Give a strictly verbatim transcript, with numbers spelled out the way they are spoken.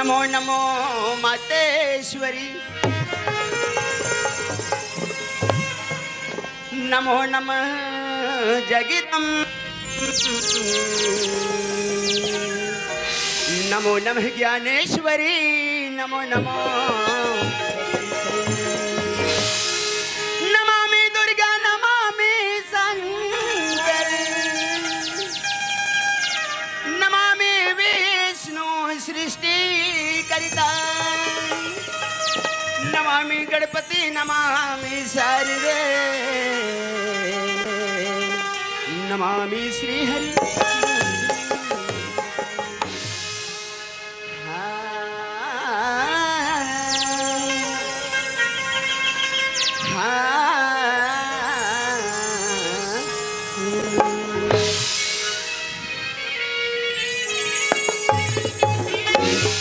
नमो नमो मातेश्वरी। नमो नमः जगदम्ब। नमो नमः ज्ञानेश्वरी। नमो नमो। नमामि दुर्गा नमामि शंकर। नमामि विष्णु सृष्टि करिता। नमामि गणपति नमामि शारदे। नमामि श्री हरि।